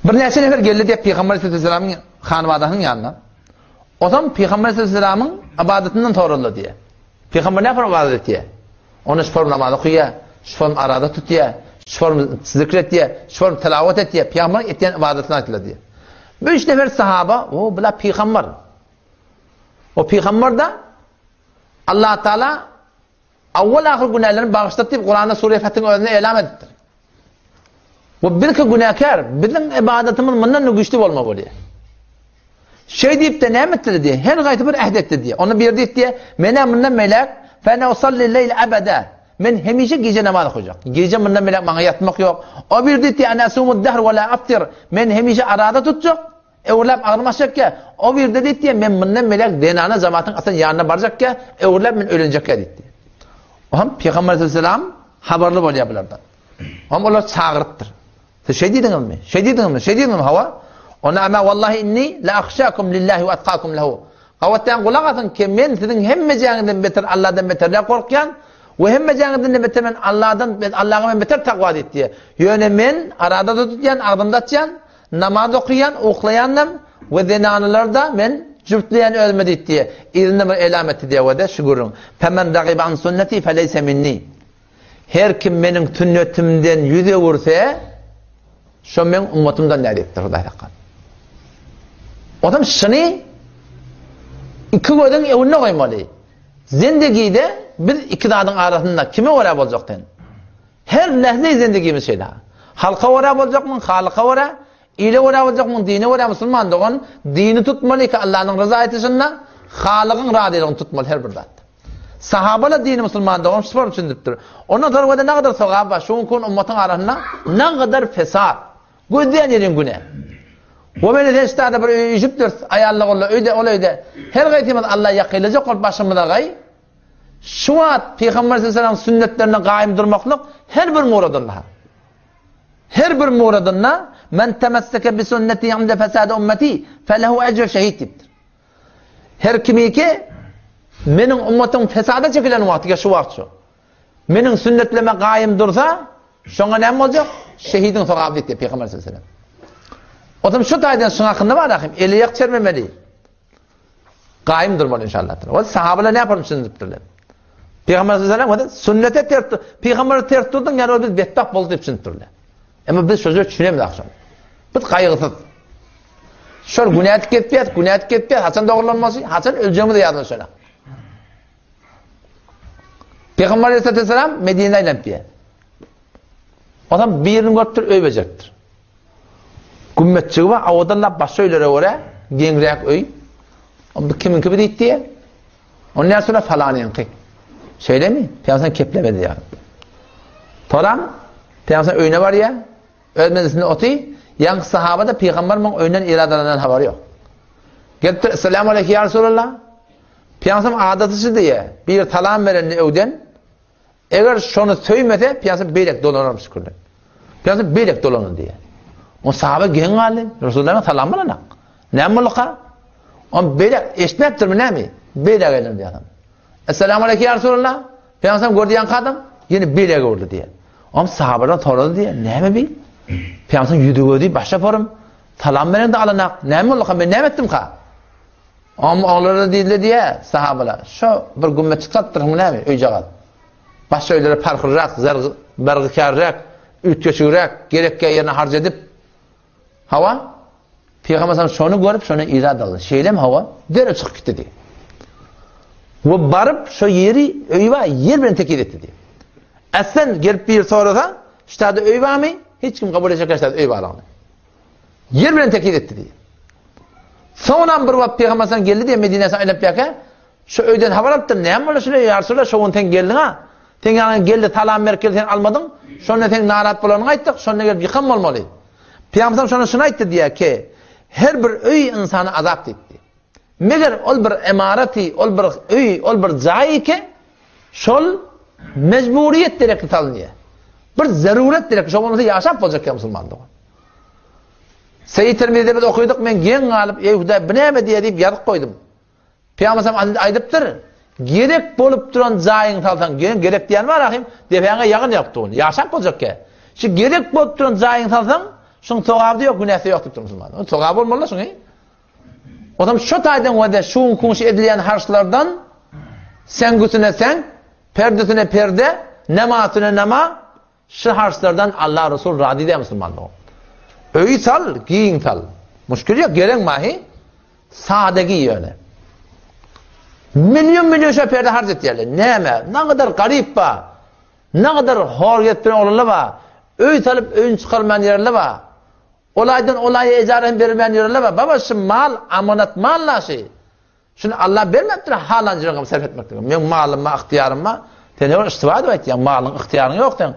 Birnäçe nefer geldi diýip Pygamber aleyhisselamyň hanybadasynyň ýanyna. Otam Pygamber aleyhisselamyň ybadatyndan soraldy diýýär. Pygamber näme ybadat etýär? Onda şu form namaz okaýar, şu form araza tutýar, şu form zikr etýär, şu form tilawat etýär. Pygamber etýän ybadatyny aýtdylar diýýär. Bu üç nefer sahaba, o bula pygamber. O pygamber da Allah Taala Awwal-ahyr günälerini bagyşlady diýip Kuranda Sure Fetiň özünde elam edipdir. Bu bizki günäkär, biziň ybadatymyz mundan-da güýçli bolmaly bolýar. Şeý diýip-de näme etdi diýýär? Her gaýsy bir äht etdi diýýär. Onda bir diýip diýýär, men-ä mundan beýläk fe ne usalli leýl ebeda. Men hemişe gije namaz okajak. Gije mundan beýläk maňa ýatmak ýok. O bir diýip diýýär, ene sumud dahr we la aftir. Men hemişe arada tutjak. Öwrüläp agzym açjakka, o birde diýipdi, men mundan beýläk zenana jematyň aslan ýanyna barjakka, öwrüläp men öýlenjekkä diýipdi. Oňam Pygamber aleyhisselam habarly bolýar bulardan. Oňam olar çagyrypdyr. Siz şeý diýdiňizmi? Şeý diýdiňizmi? Şeý diýdiňizmi? Hawa. Onda ama wallahi inni la akhşakum lillahi we atqakum lehu. Gabatdan gulak asyň ki men siziň hemmejäňizden beter Allahdan beterräk gorkýan we hemmejäňizden beter men Allahdan Allaha men beter takwa diýipdi. Ýöne men arada-da tutýan, agzymda açýan, Namaz okaýan, uklaýandam we zenanalary-da men jübtleýän özüme diýip diýe. Yzynda bir elam etdi diýe we-de şu gürrüň. Femen ragibe an sünneti feleýse minni. Her kim meniň sünnetimden ýüz öwürse, şo meň ummatymdan däl diýipdir Hudaý saklasyn. Otam şuny iki gözüň öňünde goýmaly. Zendegide biz iki zadyň arasynda kime görä boljak sen? Her lähze zendigimiz şeýle. Halka görä boljakmyň, Halyka görä, ile görä boljakmyň, dine görä musulman dogan, dini tutmaly ki Allanyň ryzaýatyşynda, Halygyň razylygyny tutmaly her bir zatda. Sahabalar dini musulman dogan şu form düşündiripdir. Ondan soň görä nägadar sogap bar, şu günki gün ummatyň arasynda nägadar fesat. Gözleýän ýeriň güne. We meni sen ştada bir üýşüpdiris, aýallar ol öýde, ol öýde. Her gaýsymyz Alla ýakynlajak bolup başymyza gaý. Şu wagt Pygamber sallallahu sünnetlerine gaýym durmaklyk her bir muradynda. Her bir muradynda men temesseke bi sünneti inde fesad ummeti felehu ecru şehit diýipdir. Her kimiki meniň ummatym fesada çekilen wagty şu wagt şu. Meniň sünnetlerime gaýym dursa, şoňa näme boljak? Şehidiň sogaby diýipdir Pygamber sallallahu aleyhi ve sellem. Otam şu taýdan şuň hakynda bar ahim, eli ýak çermemeli. Gaýym durmaly inşallah. O sahabalar ne yapalım düşündipdirler. Peygamber sallallahu aleyhi ve sellem sünnete ters Peygamber ters durdun yani o biz bedbaht boldy diýip düşündipdirler. Emma biz şoja düşünemiz akşam. Biz gaýgysyz. Şol günä etip gitýär, günä etip gitýär, haçan dogrulanmasy, haçan öljegimiz ýadyna şöyle. Peygamber aleyhisselam Medine'ye aýlanyp diýär. Adam birini görüpdir, öý bejeripdir. Gümmetjigi bar, owadanlap başga öýlere görä geňräk öý. O bu kimiňki bu diýip diýýär. Ondan sonra falanyňky. Şeýlemi? Pygamber keplemedi diýýär. Soram Pygamber öýüne barýar. Öz mejlisinde oty. Ýaňky sahaba da pygamber muň öýünden iradalandan habary ýok. Gelipdir, Esselamu aleýke ýa Resulallah. Pygamber adaty şu diýýär. Bir salam berende öwden Eger şony söýmese, pyýasa beýlek dolanarmyş şükürler. Pyýasa beýlek dolanar diýýär. O sahaba geň galdy. Resulullah'a salam bolanak. Näme bolduka? On beýlek eşitmepdirmi näme? Beýlek aýlandy diýýär. Esselamu aleýke ýa Resulullah. Pyýasam gördi ýaňky adam, ýene beýlek öwrüldi diýýär. Om sahabadan sorady diýýär. Näme bi? Pyýasam ýüzi gözi başa forum. Salam berende alanak. Näme bolduka? Men näme etdimka? Oňa olara diýdiler diýýär, sahabalar, Şo bir gümmetjik salypdyrsyňmy näme, öýjagaz? Başga öýlere parhlyrak, bergikärräk, üýtgeşigräk, gerekgä ýerine harç edip, hawa, Pygamber sallam şony görüp, şony irad aldy. Şeýlemi, hawa, derrew çykyp gitdi diýýär. We baryp, şo ýeri, öýi bar, ýer bilen tekiz etdi diýýär. Äslen gelip biri sorasa, ştada öý barmy? Hiç kim kabul etjek ştada öý barlygyny. Ýer bilen tekiz etdi diýýär. Soňam bir wagt Pygamber sallam geldi diýýär Medinäsine aýlanyp ýaka, şu öýden habar alypdyr, näme boldy şule ýa Resulallah, şo gün sen geldiň-a? Seň ýanyňa geldi, salam berip geldi, sen almadyň. Şonda seň narat bolanyňy aýtdyk, şonda gelip ýykan bolmaly. Pygamber sallam şonda şuny aýtdy diýýär ki, her bir öý ynsana azap diýipdi. Meger ol bir emaraty, ol bir öý, ol bir jaý ki, şol mejburiýet derekli salynýar. Bir zeruret derekli, şo bolmasa ýaşap boljak ýa musulman dogan. Seýit Tirmizide biz okydyk, men geň galyp, Eý Hudaý, bu näme diýýär diýip ýazyp goýdum. Pygamber sallam aýdypdyr, Gerek bolup duran jaýyňy salsaň, geň gerek diýen bar ahym, depäňe ýagyn ýagyp dur, ýaşap boljakkä. Şu gerek bolup duran jaýyňy salsaň, Şuň sogaby-da ýok, günäsi-de ýok diýipdir musulman. Sogaby bolmaly şuň. Onam şu taýdan wada şu günki edilýän harçlardan seňgüsine seň, perdesine perde, namasyna nama, şu harçlardan Allah Resul razy diýýär musulman dogan. Öýi sal, giň sal. Muşkil ýok, geleň mahy. Sada giý ýöne. Milyon milyon şu perde harç etýärler. Näme? Nägadar garyp ba. Nägadar hor gezip duran oglanlar ba. Öý salyp öýüni çykarman ýerler ba. Ol aýdan ol aýa ejara hem bermän ýörerler bar. Baba şu mal amanat mal la şy. Şuny Allah bermändir halan ýeriňe sarp etmeklige. Meň malym bar, ygtyýarym bar. Sen ýok iştiba edip aýtýaň, malyň ygtyýaryň ýok seň.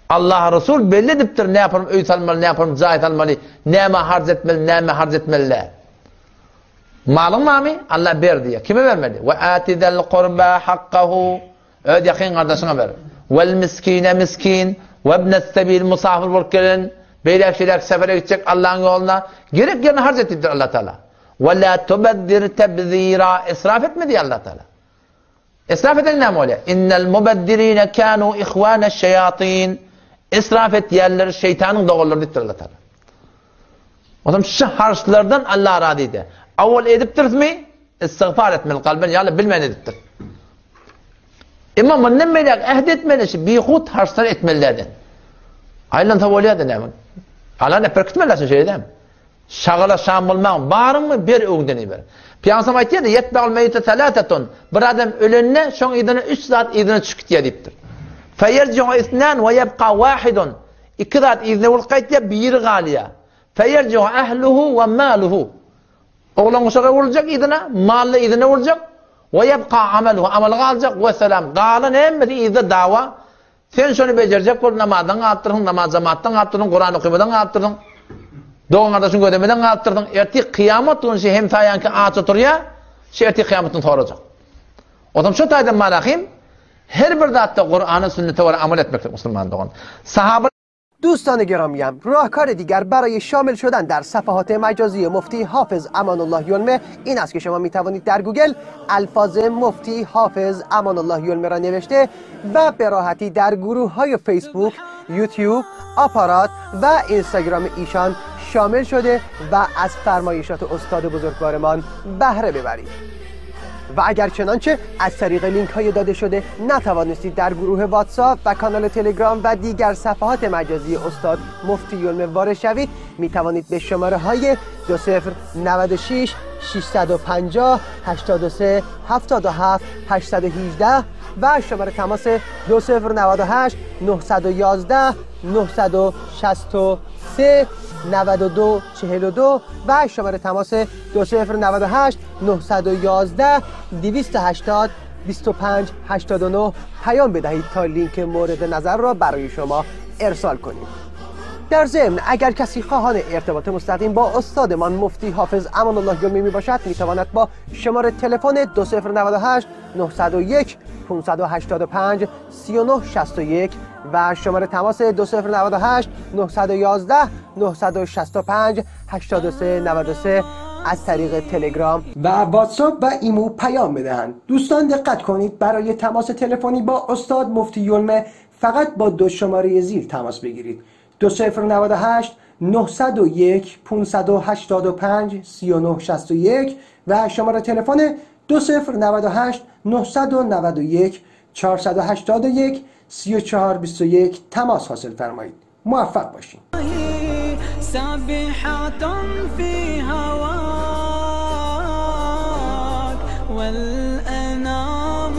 Allah Resul belli edipdir, näparyň öý salmaly, näparyň jaý salmaly, näme harç etmeli, näme harç etmeli däl. Malyň barmy? Allah ber diýýär. Kime bermeli? Wa atidal qurba hakkahu. Öz ýakyn gardaşyňa ber. Wel miskine miskin, we ibnes sebil musafir bolup gelen, beýläk-şeýläk sefere gitjek Allahyň ýoluna, gerek ýerine harç et diýipdir Allah Taala. We la tubezzir tebzira, israf etme diýýär Allah Taala. Israf eden näme bolýar? Innel mubezzirine kanu ihwaneş şeýatin. Israf etýänler şeýtanyň doganlary diýipdir Allah Taala. Onsoň şu harçlardan Allah razy eder. Awal edipdirismi? Istigfar etmeli kalben ýaly bilmän edipdir. Emma mundan beýläk ähd etmeli şu bihut harçlar etmeli däl. Aýlansa bolýar-da näme? Alan ep berkitmeli şu şeýle. Şagala şam bolmaň, baryňmy ber öňden ber. Pygamber aýtýar, "Ýetba'l meýte salatatun." Bir adam ölende şoň yzyna üç zat yzyna düşüp gitýär diýipdir. Feyerci'u isnan we ýebqa wahidun. Iki zat yzyna bolup gaýtýar, biri galýar. Feyerci'u ahluhu we maluhu. Oglan guşaga uruljak yzyna, mally yzyna uruljak. We ýebqa amaluhu, amaly galjak. We selam. Galan hemmesi yzda dawa. Sen şony bejerjek bolup namazdan galypdyrsyň, namaz jemaatdan galypdyrsyň, Kuran okymadan galypdyrsyň. Dogan gardaşyň gözlemeden galypdyrsyň. Ertir kyýamat güni şu hemsaýaňky aç oturýar, şu ertir kyýamatdan sorajak. Onsoň şu taýdan malahym her bir zatda Kurana, sünnete görä amal etmeklik musulman dogan. Sahaba دوستان گرامیم راهکار دیگر برای شامل شدن در صفحات مجازی مفتی حافظ امان الله یلمه این است که شما می توانید در گوگل الفاظ مفتی حافظ امان الله یلمه را نوشته و به راحتی در گروه های فیسبوک، یوتیوب، آپارات و اینستاگرام ایشان شامل شده و از فرمایشات استاد بزرگوارمان بهره ببرید. و اگر چنانچه از طریق لینک های داده شده نتوانستید در گروه واتساپ و کانال تلگرام و دیگر صفحات مجازی استاد مفتی یلمه وارد شوید می توانید به شماره های 2096 650 83 77 818 و شماره تماس 2098 911 963 92 42 و شماره تماس 2098 911 280 25 89 پیام بدهید تا لینک مورد نظر را برای شما ارسال کنیم. در ضمن اگر کسی خواهان ارتباط مستقیم با استادمان مفتی حافظ امان الله یلمه می باشد می تواند با شماره تلفن 2098 901 585 3961 و شماره تماس 2098 911 965 8393 از طریق تلگرام و واتساپ و ایمو پیام بدهند. دوستان دقت کنید برای تماس تلفنی با استاد مفتی یلمه فقط با دو شماره زیر تماس بگیرید: 2098 901 585 3961 و شماره تلفن 2098 991 481 3421 تماس حاصل فرمایید. موفق باشین. سابحة في هواك والأنام.